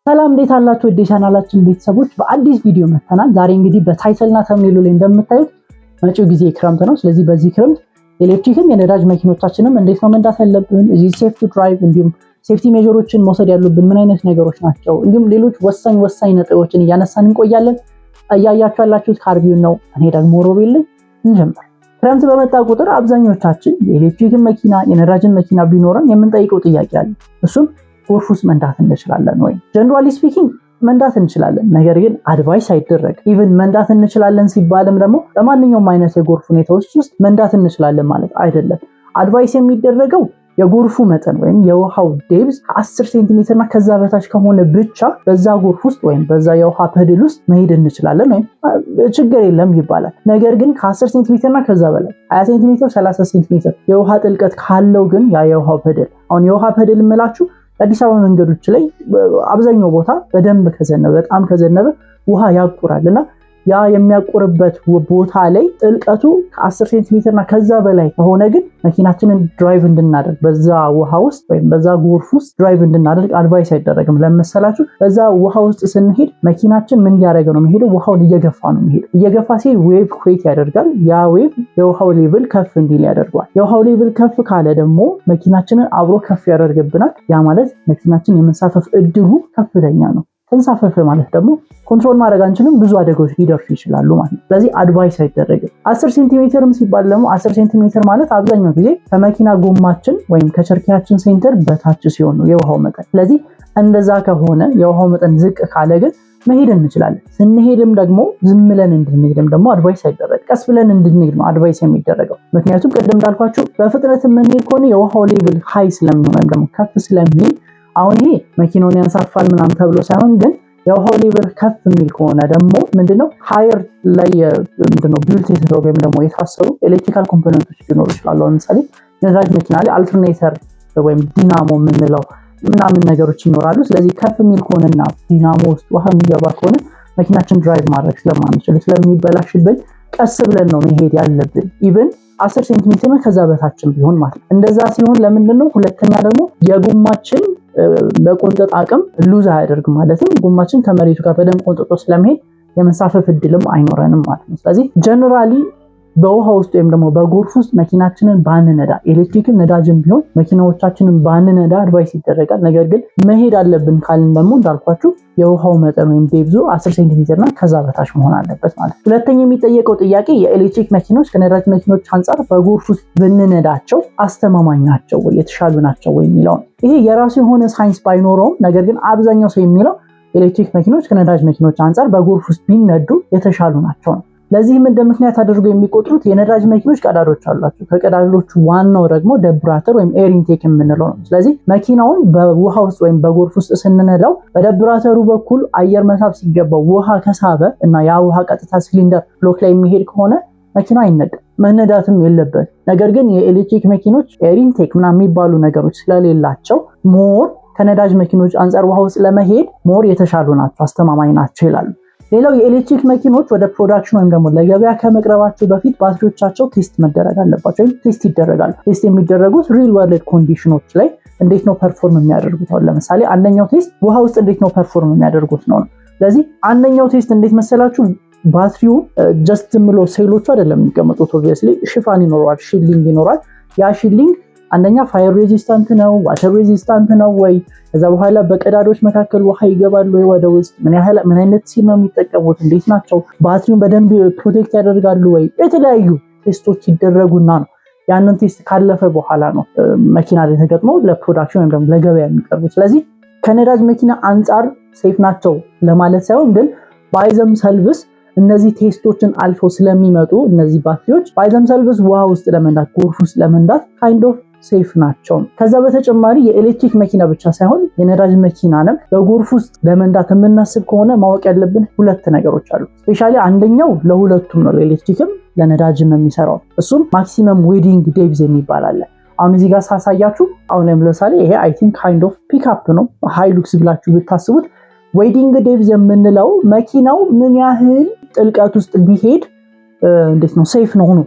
ሰላም፣ እንዴት አላችሁ? ወደ ቻናላችን ቤተሰቦች በአዲስ ቪዲዮ መጥተናል። ዛሬ እንግዲህ በ title ና thumbnail ኡ ላይ እንደምታዩት መጪው ጊዜ ክረምት ነው። ስለዚህ በዚህ ክረምት ኤሌክትሪክም የነዳጅ መኪኖቻችንም እንዴት ነው መንዳት ያለብን፣ is it safe to drive፣ እንዲሁም safety measure ኦችን መውሰድ ያሉብን ምን አይነት ነገሮች ናቸው፣ እንዲሁም ሌሎች ወሳኝ ወሳኝ ነጥቦችን እያነሳን እንቆያለን። እያያችሁ ያላችሁት ካርቢውን ነው። እኔ ደግሞ ሮቤል ነኝ። እንጀምር። ክረምት በመጣ ቁጥር አብዛኞቻችን የኤሌክትሪክን መኪና የነዳጅን መኪና ቢኖረን የምንጠይቀው ጥያቄ አለ። እሱም ጎርፍ ውስጥ መንዳት እንችላለን ወይ? Generally speaking መንዳት እንችላለን፣ ነገር ግን advise አይደረግም። Even መንዳት እንችላለን ሲባልም ደግሞ በማንኛውም አይነት የጎርፍ ሁኔታዎች ውስጥ መንዳት እንችላለን ማለት አይደለም። Advise የሚደረገው የጎርፉ መጠን ወይም የውሃው depth ከ10 ሴንቲሜትር እና ከዛ በታች ከሆነ ብቻ በዛ ጎርፍ ውስጥ ወይም በዛ የውሃ puddle ውስጥ መሄድ እንችላለን ወይም ችግር የለም ይባላል። ነገር ግን ከ10 ሴንቲሜትር እና ከዛ በላይ 20 ሴንቲሜትር፣ 30 ሴንቲሜትር የውሃ ጥልቀት ካለው ግን ያ የውሃው puddle፣ አሁን የውሃ puddle የምላችሁ የአዲስ አበባ መንገዶች ላይ አብዛኛው ቦታ በደንብ ከዘነበ፣ በጣም ከዘነበ ውሃ ያቁራል እና ያ የሚያቁርበት ቦታ ላይ ጥልቀቱ ከ10 ሴንቲሜትር እና ከዛ በላይ ከሆነ ግን መኪናችንን drive እንድናደርግ በዛ ውሃ ውስጥ ወይም በዛ ጎርፍ ውስጥ drive እንድናደርግ advise አይደረግም። ለምሳሌ በዛ ውሃ ውስጥ ስንሄድ መኪናችን ምን እያደረገ ነው የሚሄደው? ውሃውን እየገፋ ነው የሚሄደው። እየገፋ ሲሄድ wave create ያደርጋል። ያ wave የውሃው level ከፍ እንዲል ያደርገዋል። የውሃው level ከፍ ካለ ደግሞ መኪናችንን አብሮ ከፍ ያደርግብናል። ያ ማለት መኪናችን የመንሳፈፍ እድሉ ከፍተኛ ነው። ተንሳፈፈ ማለት ደግሞ control ማድረግ አንችልም፣ ብዙ አደጋዎች ሊደርሱ ይችላሉ ማለት ነው። ስለዚህ advise አይደረግም። 10 ሴንቲሜትርም ሲባል ደግሞ 10 ሴንቲሜትር ማለት አብዛኛው ጊዜ ከመኪና ጎማችን ወይም ከቸርኪያችን center በታች ሲሆን ነው የውሃው መጠን። ስለዚህ እንደዛ ከሆነ፣ የውሃው መጠን ዝቅ ካለ ግን መሄድ እንችላለን። ስንሄድም ደግሞ ዝም ብለን እንድንሄድም ደግሞ advise አይደረግም። ቀስ ብለን እንድንሄድ ነው advise የሚደረገው። ምክንያቱም ቅድም እንዳልኳችሁ በፍጥነት የምንሄድ ከሆነ የውሃው level high ስለሚሆን ወይም ደግሞ ከፍ ስለሚል፣ አሁን ይሄ መኪናውን ያንሳፋል ምናምን ተብሎ ሳይሆን ግን የውሃው level ከፍ የሚል ከሆነ ደግሞ ምንድነው higher ላይ ምንድነው built የተደረጉ ወይም ደግሞ የታሰሩ electrical component ኦች ሊኖሩ ይችላሉ። ለምሳሌ ነዳጅ መኪና ላይ alternator ወይም ዲናሞ የምንለው ምናምን ነገሮች ይኖራሉ። ስለዚህ ከፍ የሚል ከሆነና ዲናሞ ውስጥ ውሃ የሚገባ ከሆነ መኪናችን drive ማድረግ ስለማንችል፣ ስለሚበላሽብን ቀስ ብለን ነው መሄድ ያለብን። Even 10 ሴንቲሜትር ከዛ በታችን ቢሆን ማለት ነው። እንደዛ ሲሆን ለምንድን ነው? ሁለተኛ ደግሞ የጎማችን መቆንጠጥ አቅም lose አያደርግም። ማለትም ጎማችን ከመሬቱ ጋር በደንብ ቆንጥጦ ስለመሄድ የመንሳፈፍ እድልም አይኖረንም ማለት ነው። ስለዚህ generally በውሃ ውስጥ ወይም ደግሞ በጎርፍ ውስጥ መኪናችንን ባንነዳ፣ ኤሌክትሪክም ነዳጅም ቢሆን መኪናዎቻችንን ባንነዳ advise ይደረጋል። ነገር ግን መሄድ አለብን ካልን ደግሞ እንዳልኳችሁ የውሃው መጠን ወይም depth ኡ 10 ሴንቲሜትር እና ከዛ በታች መሆን አለበት ማለት ነው። ሁለተኛ የሚጠየቀው ጥያቄ የኤሌክትሪክ መኪኖች ከነዳጅ መኪኖች አንጻር በጎርፍ ውስጥ ብንነዳቸው አስተማማኝ ናቸው ወይ፣ የተሻሉ ናቸው ወይ የሚለው ነው። ይሄ የራሱ የሆነ ሳይንስ ባይኖረውም ነገር ግን አብዛኛው ሰው የሚለው ኤሌክትሪክ መኪኖች ከነዳጅ መኪኖች አንጻር በጎርፍ ውስጥ ቢነዱ የተሻሉ ናቸው ነው። ለዚህም እንደ ምክንያት አድርገው የሚቆጥሩት የነዳጅ መኪኖች ቀዳዳዎች አሏቸው። ከቀዳዳዎቹ ዋናው ደግሞ ደብራተር ወይም air intake የምንለው ነው። ስለዚህ መኪናውን በውሃ ውስጥ ወይም በጎርፍ ውስጥ ስንነዳው በደብራተሩ በኩል አየር መሳብ ሲገባው ውሃ ከሳበ እና ያ ውሃ ቀጥታ cylinder block ላይ የሚሄድ ከሆነ መኪና አይነዳም፣ መነዳትም የለበትም። ነገር ግን የኤሌክትሪክ መኪኖች air intake ምናምን የሚባሉ ነገሮች ስለሌላቸው more ከነዳጅ መኪኖች አንጻር ውሃ ውስጥ ለመሄድ more የተሻሉ ናቸው፣ አስተማማኝ ናቸው ይላሉ። ሌላው የኤሌክትሪክ መኪኖች ወደ production ወይም ደግሞ ለገበያ ከመቅረባቸው በፊት ባትሪዎቻቸው test መደረግ አለባቸው ወይም test ይደረጋሉ። Test የሚደረጉት real world condition ኦች ላይ እንዴት ነው perform የሚያደርጉት? አሁን ለምሳሌ አንደኛው test ውሃ ውስጥ እንዴት ነው perform የሚያደርጉት ነው። ስለዚህ አንደኛው test እንዴት መሰላችሁ? ባትሪው just ዝም ብሎ ሴሎቹ አይደለም የሚቀመጡት። Obviously ሽፋን ይኖረዋል፣ shielding ይኖራል። ያ shielding አንደኛ fire resistant ነው፣ water resistant ነው ወይ? ከዛ በኋላ በቀዳዶች መካከል ውሃ ይገባል ወይ ወደ ውስጥ? ምን ያህል፣ ምን አይነት seal ነው የሚጠቀሙት? እንዴት ናቸው? ባትሪውን በደንብ protect ያደርጋሉ ወይ? የተለያዩ test ኦች ይደረጉና ነው፣ ያንን test ካለፈ በኋላ ነው መኪና ላይ ተገጥመው ለ production ወይም ደግሞ ለገበያ የሚቀርቡት። ስለዚህ ከነዳጅ መኪና አንጻር safe ናቸው ለማለት ሳይሆን ግን by themselves እነዚህ test ኦችን አልፈው ስለሚመጡ እነዚህ ባትሪዎች by themselves ውሃ ውስጥ ለመንዳት፣ ጎርፍ ውስጥ ለመንዳት kind of safe ናቸው። ከዛ በተጨማሪ የኤሌክትሪክ መኪና ብቻ ሳይሆን የነዳጅ መኪናንም በጎርፍ ውስጥ ለመንዳት የምናስብ ከሆነ ማወቅ ያለብን ሁለት ነገሮች አሉ። Specially አንደኛው ለሁለቱም ነው፣ ለኤሌክትሪክም ለነዳጅም የሚሰራው፣ እሱም maximum wading depth የሚባል አለ። አሁን እዚህ ጋር ሳሳያችሁ፣ አሁን ለምሳሌ ይሄ I think kind of pickup ነው፣ ሃይሉክስ ብላችሁ ብታስቡት፣ wading depth የምንለው መኪናው ምን ያህል ጥልቀት ውስጥ ቢሄድ እንዴት ነው safe ነው ነው፣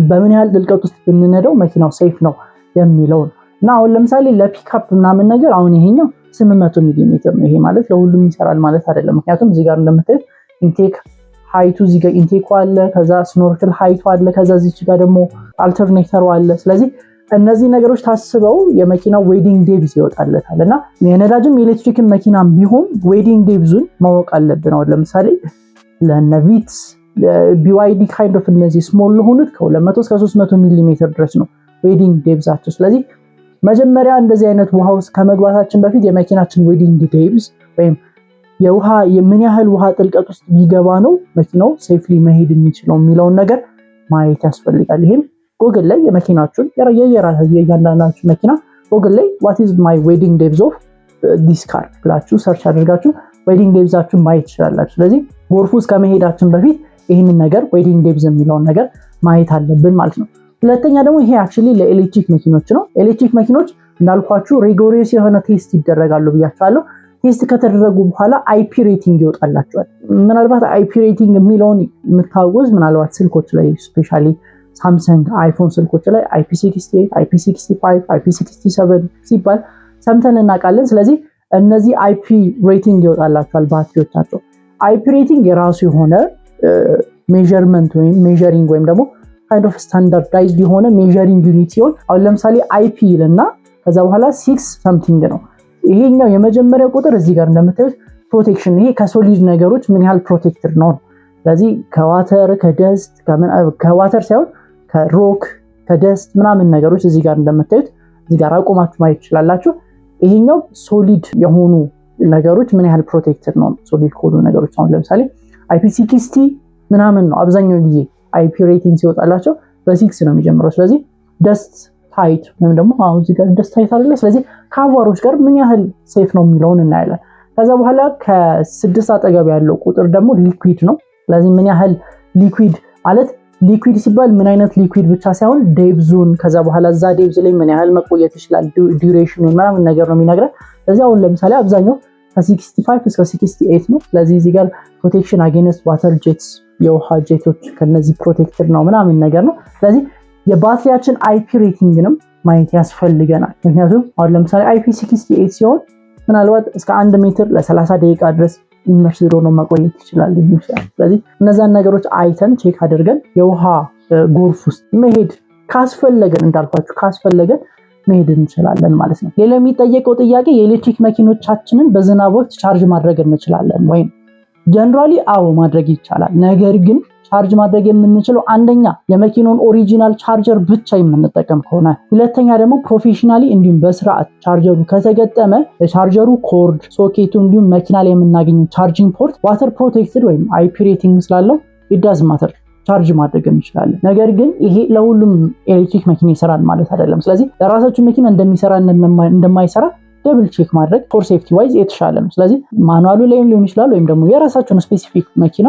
በምን ያህል ጥልቀት ውስጥ ብንነዳው መኪናው safe ነው የሚለው ነው። እና አሁን ለምሳሌ ለፒክአፕ ምናምን ነገር አሁን ይሄኛው 800 ሚሊ ሜትር ነው። ይሄ ማለት ለሁሉም ይሰራል ማለት አይደለም። ምክንያቱም እዚህ ጋር እንደምታዩት intake height ኡ እዚህ ጋር intake ኡ አለ፣ ከዛ snorkel height ኡ አለ፣ ከዛ እዚች ጋር ደግሞ alternator ኡ አለ። ስለዚህ እነዚህ ነገሮች ታስበው የመኪናው wading depth ይወጣለታል። እና የነዳጅም የኤሌክትሪክን መኪናም ቢሆን wading depth ኡን ማወቅ አለብን። አሁን ለምሳሌ ለነ ቪትስ፣ BYD kind of እነዚህ small ለሆኑት ከ200 እስከ 300 ሚሊ ሜትር ድረስ ነው wading depth ኣቸው። ስለዚህ መጀመሪያ እንደዚህ አይነት ውሃ ውስጥ ከመግባታችን በፊት የመኪናችን wading depth ወይም የውሃ ምን ያህል ውሃ ጥልቀት ውስጥ ቢገባ ነው መኪናው safely መሄድ የሚችለው የሚለውን ነገር ማየት ያስፈልጋል። ይሄም ጎግል ላይ የመኪናችሁን የእያንዳንዳችሁ መኪና ጎግል ላይ "What is my wading depth of this car?" ብላችሁ search አድርጋችሁ wading depth ኣችሁን ማየት ትችላላችሁ። ስለዚህ ጎርፍ ውስጥ ከመሄዳችን በፊት ይህንን ነገር wading depth የሚለውን ነገር ማየት አለብን ማለት ነው። ሁለተኛ ደግሞ ይሄ actually ለኤሌክትሪክ መኪኖች ነው። ኤሌክትሪክ መኪኖች እንዳልኳችሁ rigorous የሆነ test ይደረጋሉ ብያችኋለሁ። Test ከተደረጉ በኋላ IP rating ይወጣላቸዋል። ምናልባት IP rating የሚለውን የምታውቁት ምናልባት ስልኮች ላይ፣ especially ሳምሰንግ፣ አይፎን ስልኮች ላይ IP 68፣ IP 65፣ IP 67 ሲባል ሰምተን እናውቃለን። ስለዚህ እነዚህ IP rating ይወጣላቸዋል ባትሪዎቻቸው። IP rating የራሱ የሆነ measurement ወይም measuring ወይም ደግሞ kind of standardized የሆነ measuring unit ሲሆን አሁን ለምሳሌ IP ይልና ከዛ በኋላ six something ነው። ይሄኛው የመጀመሪያው ቁጥር እዚህ ጋር እንደምታዩት protection፣ ይሄ ከ solid ነገሮች ምን ያህል protected ነው። ስለዚህ ከ water፣ ከ dust፣ ከ water ሳይሆን ከ rock፣ ከ dust ምናምን ነገሮች እዚህ ጋር እንደምታዩት እዚህ ጋር አቁማችሁ ማየት ትችላላችሁ። ይሄኛው solid የሆኑ ነገሮች ምን ያህል protected ነው። Solid ከሆኑ ነገሮች አሁን ለምሳሌ IP 60 ምናምን ነው፣ አብዛኛው ጊዜ IP rating ሲወጣላቸው በ six ነው የሚጀምረው። ስለዚህ dust tight ወይም ደግሞ አሁን እዚህ ጋር dust tight አይደለ? ስለዚህ ከአቧሮች ጋር ምን ያህል safe ነው የሚለውን እናያለን። ከዛ በኋላ ከ6 አጠገብ ያለው ቁጥር ደግሞ liquid ነው። ስለዚህ ምን ያህል liquid ማለት፣ liquid ሲባል ምን አይነት liquid ብቻ ሳይሆን depth ኡን፣ ከዛ በኋላ እዛ depth ላይ ምን ያህል መቆየት ይችላል፣ duration ኡን ምናምን ነገር ነው የሚነግረን። ስለዚህ አሁን ለምሳሌ አብዛኛው ከ65 እስከ 68 ነው። ስለዚህ እዚህ ጋር protection against water jets፣ የውሃ ጄቶች ከነዚህ protected ነው ምናምን ነገር ነው። ስለዚህ የባትሪያችን IP rating ንም ማየት ያስፈልገናል። ምክንያቱም አሁን ለምሳሌ IP 68 ሲሆን ምናልባት እስከ 1 ሜትር ለ30 ደቂቃ ድረስ immersed ሆኖ መቆየት ይችላል ይችላል። ስለዚህ እነዛን ነገሮች አይተን check አድርገን የውሃ ጎርፍ ውስጥ መሄድ ካስፈለገን፣ እንዳልኳችሁ ካስፈለገን መሄድ እንችላለን ማለት ነው። ሌላ የሚጠየቀው ጥያቄ የኤሌክትሪክ መኪኖቻችንን በዝናብ ወቅት charge ማድረግ እንችላለን ወይም? Generally አዎ፣ ማድረግ ይቻላል። ነገር ግን charge ማድረግ የምንችለው አንደኛ የመኪናውን original charger ብቻ የምንጠቀም ከሆነ፣ ሁለተኛ ደግሞ professionally እንዲሁም በስርዓት ቻርጀሩ ከተገጠመ፣ የ charger ኡ cord፣ ሶኬቱ እንዲሁም መኪና ላይ የምናገኘው charging port water protected ወይም IP rating ስላለው it doesn't matter፣ charge ማድረግ እንችላለን። ነገር ግን ይሄ ለሁሉም ኤሌክትሪክ መኪና ይሰራል ማለት አይደለም። ስለዚህ ለራሳችሁ መኪና እንደሚሰራ እንደማይሰራ double check ማድረግ for safety wise የተሻለ ነው። ስለዚህ manual ኡ ላይም ሊሆን ይችላል ወይም ደግሞ የራሳችሁን specific መኪና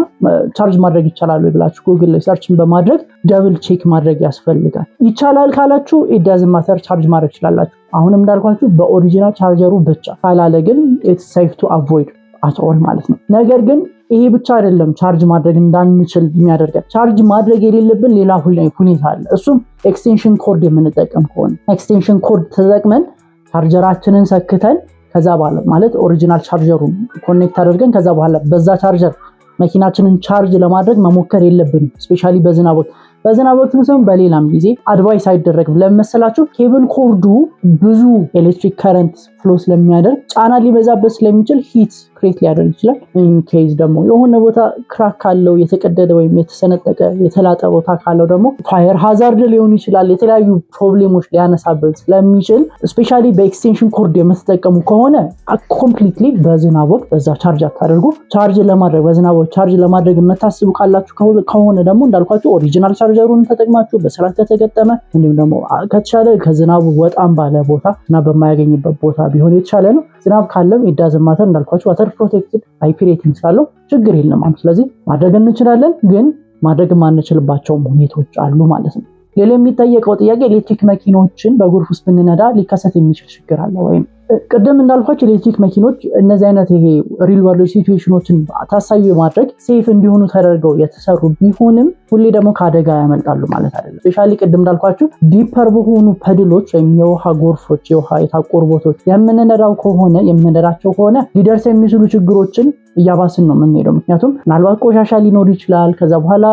charge ማድረግ ይቻላል ወይ ብላችሁ ጉግል ላይ search ን በማድረግ double check ማድረግ ያስፈልጋል። ይቻላል ካላችሁ it doesn't matter፣ charge ማድረግ ትችላላችሁ። አሁንም እንዳልኳችሁ በ original charger ኡ ብቻ፣ ካላለ ግን it's safe to avoid at all ማለት ነው። ነገር ግን ይሄ ብቻ አይደለም charge ማድረግ እንዳንችል የሚያደርገን። Charge ማድረግ የሌለብን ሌላ ሁኔታ አለ። እሱም extension cord የምንጠቀም ከሆነ፣ extension cord ተጠቅመን ቻርጀራችንን ሰክተን ከዛ በኋላ ማለት original charger ኡን connect አድርገን ከዛ በኋላ በዛ ቻርጀር መኪናችንን charge ለማድረግ መሞከር የለብንም። Especially በዝናብ ወቅት፣ በዝናብ ወቅት ሳይሆን በሌላም ጊዜ advise አይደረግም። ለምን መሰላችሁ? Cable cord ኡ ብዙ electric current flow ስለሚያደርግ ጫና ሊበዛበት ስለሚችል heat create ሊያደርግ ይችላል። In case ደግሞ የሆነ ቦታ crack ካለው፣ የተቀደደ ወይም የተሰነጠቀ የተላጠ ቦታ ካለው ደግሞ fire hazard ሊሆን ይችላል። የተለያዩ problem ኦች ሊያነሳበት ስለሚችል especially በ extension cord የምትጠቀሙ ከሆነ completely በዝናብ ወቅት በዛ charge አታደርጉ። Charge ለማድረግ፣ በዝናብ ወቅት charge ለማድረግ የምታስቡ ካላችሁ ከሆነ ደግሞ እንዳልኳችሁ original charger ኡን ተጠቅማችሁ በስርዓት ከተገጠመ እንዲሁም ደግሞ ከተቻለ ከዝናቡ ወጣም ባለ ቦታ፣ ዝናብ በማያገኝበት ቦታ ቢሆን የተሻለ ነው። ዝናብ ካለም it doesn't matter፣ እንዳልኳችሁ water protected IP rating ስላለው ችግር የለም። ስለዚህ ማድረግ እንችላለን፣ ግን ማድረግ የማንችልባቸውም ሁኔታዎች አሉ ማለት ነው። ሌላ የሚጠየቀው ጥያቄ ኤሌክትሪክ መኪኖችን በጎርፍ ውስጥ ብንነዳ ሊከሰት የሚችል ችግር አለ ወይም? ቅድም እንዳልኳችሁ ኤሌክትሪክ መኪኖች እነዚህ አይነት ይሄ real world situation ኦችን ታሳቢ በማድረግ safe እንዲሆኑ ተደርገው የተሰሩ ቢሆንም ሁሌ ደግሞ ከአደጋ ያመልጣሉ ማለት አይደለም። Especially ቅድም እንዳልኳችሁ deeper በሆኑ puddle ኦች ወይም የውሃ ጎርፎች፣ የውሃ የታቆሩ ቦታዎች የምንነዳው ከሆነ፣ የምንነዳቸው ከሆነ ሊደርስ የሚችሉ ችግሮችን እያባስን ነው የምንሄደው። ምክንያቱም ምናልባት ቆሻሻ ሊኖር ይችላል። ከዛ በኋላ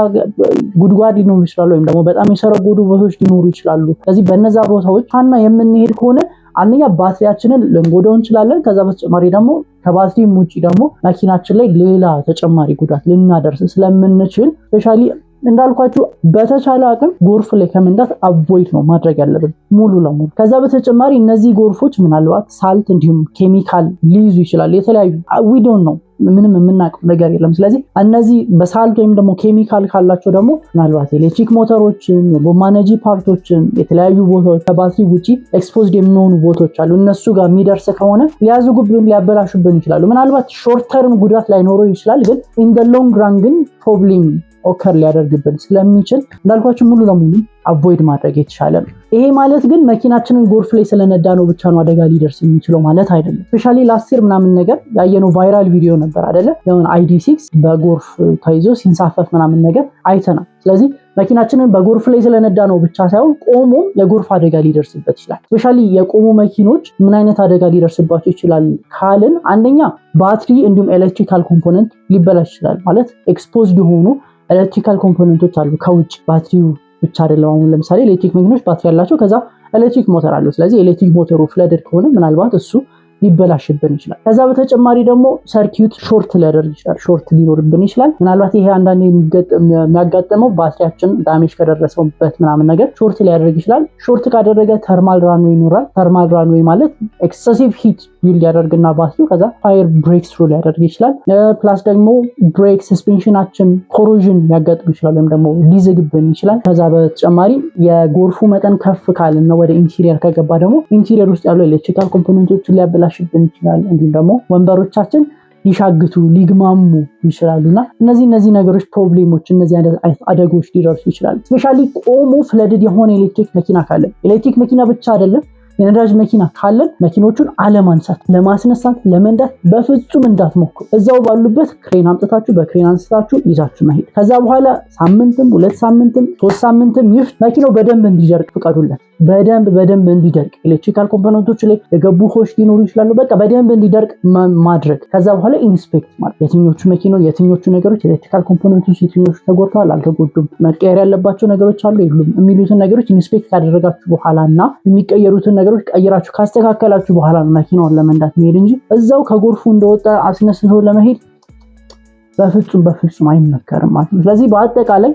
ጉድጓድ ሊኖሩ ይችላሉ፣ ወይም ደግሞ በጣም የሰረጎዱ ቦታዎች ሊኖሩ ይችላሉ። ስለዚህ በነዛ ቦታዎች ሀና የምንሄድ ከሆነ አንደኛ ባትሪያችንን ልንጎዳው እንችላለን። ከዛ በተጨማሪ ደግሞ ከባትሪም ውጭ ደግሞ መኪናችን ላይ ሌላ ተጨማሪ ጉዳት ልናደርስ ስለምንችል especially እንዳልኳችሁ በተቻለ አቅም ጎርፍ ላይ ከመንዳት avoid ነው ማድረግ ያለብን ሙሉ ለሙሉ። ከዛ በተጨማሪ እነዚህ ጎርፎች ምናልባት salt እንዲሁም ኬሚካል ሊይዙ ይችላሉ። የተለያዩ we don't know፣ ምንም የምናውቀው ነገር የለም። ስለዚህ እነዚህ በ salt ወይም ደግሞ ኬሚካል ካላቸው ደግሞ ምናልባት ኤሌክትሪክ ሞተሮችን፣ የጎማ ነጂ part ኦችን፣ የተለያዩ ቦታዎች ከባትሪ ውጪ exposed የሚሆኑ ቦታዎች አሉ። እነሱ ጋር የሚደርስ ከሆነ ሊያዝጉብን፣ ሊያበላሹብን ይችላሉ። ምናልባት short term ጉዳት ላይኖረው ይችላል፣ ግን in the long run ግን problem occur ሊያደርግብን ስለሚችል እንዳልኳችሁ ሙሉ ለሙሉ avoid ማድረግ የተሻለ ነው። ይሄ ማለት ግን መኪናችንን ጎርፍ ላይ ስለነዳነው ብቻ ነው አደጋ ሊደርስ የሚችለው ማለት አይደለም። Especially last year ምናምን ነገር ያየነው viral ቪዲዮ ነበር አይደለ? የሆነ ID6 በጎርፍ ተይዞ ሲንሳፈፍ ምናምን ነገር አይተናል። ስለዚህ መኪናችንን በጎርፍ ላይ ስለነዳነው ብቻ ሳይሆን ቆሞም የጎርፍ አደጋ ሊደርስበት ይችላል። Especially የቆሙ መኪኖች ምን አይነት አደጋ ሊደርስባቸው ይችላል ካልን፣ አንደኛ ባትሪ እንዲሁም electrical component ሊበላሽ ይችላል። ማለት exposed የሆኑ electrical component ኦች አሉ ከውጭ፣ ባትሪው ብቻ አይደለም። አሁን ለምሳሌ ኤሌክትሪክ መኪኖች ባትሪ ያላቸው ከዛ ኤሌክትሪክ ሞተር አለው። ስለዚህ ኤሌክትሪክ ሞተሩ flooded ከሆነ ምናልባት እሱ ሊበላሽብን ይችላል። ከዛ በተጨማሪ ደግሞ circuit short ሊያደርግ ይችላል። Short ሊኖርብን ይችላል። ምናልባት ይሄ አንዳንድ የሚያጋጥመው ባትሪያችን damage ከደረሰበት ምናምን ነገር short ሊያደርግ ይችላል። Short ካደረገ thermal runaway ይኖራል። Thermal runaway ማለት excessive heat build ያደርግና ባትሪው ከዛ fire breakthrough ሊያደርግ ይችላል። Plus ደግሞ brake suspension ኣችን corrosion ሊያጋጥም ይችላል፣ ወይም ደግሞ ሊዝግብን ይችላል። ከዛ በተጨማሪ የጎርፉ መጠን ከፍ ካልና ወደ interior ከገባ ደግሞ interior ውስጥ ያሉ electrical component ኦችን ሊያበላሽብን ይችላል። እንዲሁም ደግሞ ወንበሮቻችን ሊሻግቱ፣ ሊግማሙ ይችላሉ እና እነዚህ ነገሮች problem ኦች፣ እነዚህ አይነት አደጋዎች ሊደርሱ ይችላሉ። Especially ቆሞ flooded የሆነ ኤሌክትሪክ መኪና ካለን፣ ኤሌክትሪክ መኪና ብቻ አይደለም፣ የነዳጅ መኪና ካለን መኪኖቹን አለማንሳት፣ ለማስነሳት፣ ለመንዳት በፍጹም እንዳትሞክሩ። እዛው ባሉበት ክሬን አምጥታችሁ በክሬን አንስታችሁ ይዛችሁ መሄድ። ከዛ በኋላ ሳምንትም፣ 2 ሳምንትም፣ 3 ሳምንትም ይፍጅ መኪናው በደንብ እንዲደርቅ ፍቀዱለት። በደንብ በደንብ እንዲደርቅ፣ electrical component ኦች ላይ የገቡ ውሆች ሊኖሩ ይችላሉ። በቃ በደንብ እንዲደርቅ ማድረግ። ከዛ በኋላ inspect ማለት የትኞቹ መኪናው የትኞቹ ነገሮች electrical component ኦች የትኞቹ ተጎድተዋል፣ አልተጎዱም፣ መቀየር ያለባቸው ነገሮች አሉ የሉም የሚሉትን ነገሮች inspect ካደረጋችሁ በኋላ እና የሚቀየሩትን ነገሮች ቀይራችሁ ካስተካከላችሁ በኋላ ነው መኪናውን ለመንዳት መሄድ እንጂ እዛው ከጎርፉ እንደወጣ አስነስቶ ለመሄድ በፍጹም በፍጹም አይመከርም ማለት ነው። ስለዚህ በአጠቃላይ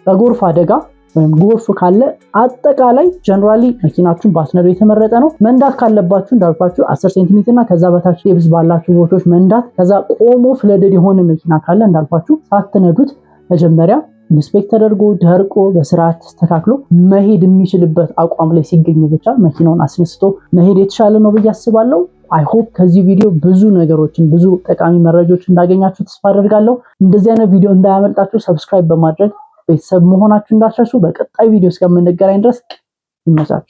በጎርፍ አደጋ ወይም ጎርፍ ካለ አጠቃላይ generally መኪናችሁን ባትነዱ የተመረጠ ነው። መንዳት ካለባችሁ እንዳልኳችሁ 10 ሴንቲሜትር እና ከዛ በታች depth ባላቸው ቦታዎች መንዳት። ከዛ ቆሞ flooded የሆነ መኪና ካለ እንዳልኳችሁ ሳትነዱት መጀመሪያ inspect ተደርጎ፣ ደርቆ፣ በስርዓት ተስተካክሎ መሄድ የሚችልበት አቋም ላይ ሲገኙ ብቻ መኪናውን አስነስቶ መሄድ የተሻለ ነው ብዬ አስባለሁ። I hope ከዚህ ቪዲዮ ብዙ ነገሮችን፣ ብዙ ጠቃሚ መረጃዎች እንዳገኛችሁ ተስፋ አደርጋለሁ። እንደዚህ አይነት ቪዲዮ እንዳያመልጣችሁ subscribe በማድረግ ቤተሰብ መሆናችሁ እንዳትረሱ። በቀጣይ ቪዲዮ እስከምንገናኝ ድረስ ይመቻችሁ።